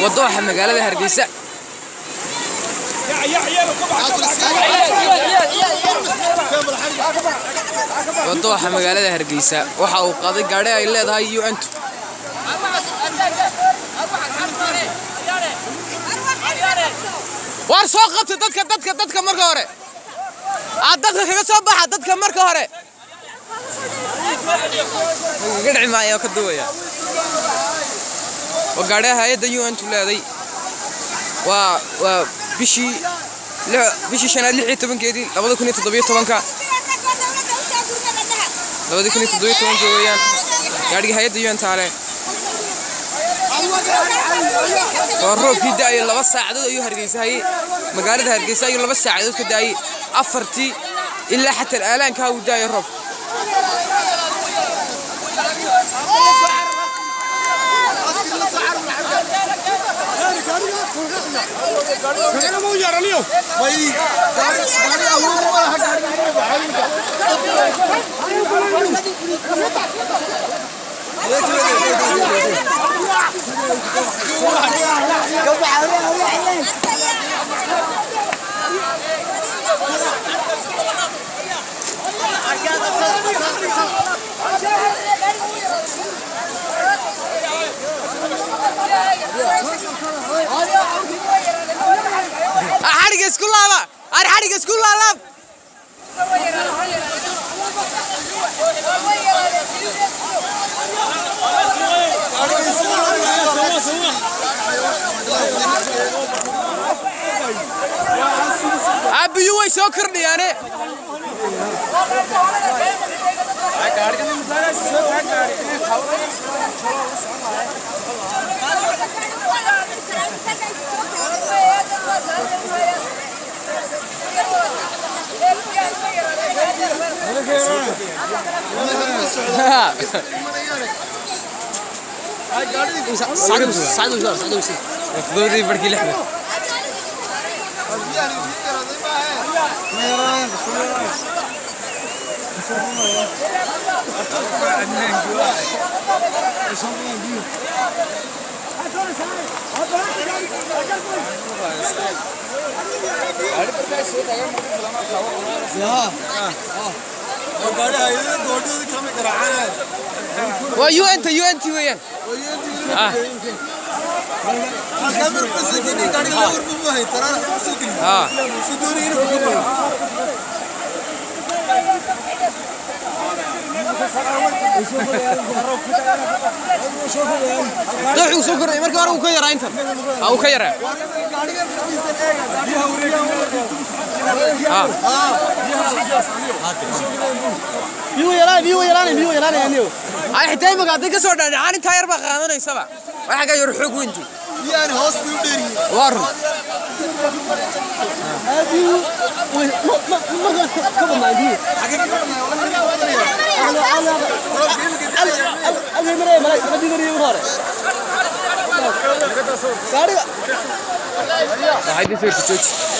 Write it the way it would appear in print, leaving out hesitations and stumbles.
Waa dooxa magaalada Hargeysa. Waa dooxa magaalada Hargeysa. Waxa uu qaaday gaadhi ay leedahay UN. Waar soo qabtay dadka marka hore. Aad dadka kaga soo baxa dadka marka hore. Gadhi maayo ka duwaya. Waa gaadhi hay'adda UN tu leedahay. Waa bishii shanaad 16-keedii 2017 2017 weeyaan gaadhiga hay'adda UN taale. Waa roobkii da'ay 2 saacadood ayuu Hargeysa hayay. Magaalada Hargeysa ayuu 2 saacadood ka da'ay, 4tii ilaa xataa aalaanka uu da'ay roob. Xadhiga isku laaba, xadhiga isku laalaab. Abiyu way soo kordhiyaane. Todobadii barkii lixda. Waa UN ta UN t weeyaan. Dooxuu soo kordhay markii hore uu ka yaraa intan. Uu ka yaraa. Ay xitaa imika hadday ka soo dhaadhacaan intaa yar baa qaadanaysaba. Waxa ka yar xoog weyntii. Waa run. Waxay dhifeerka jooji.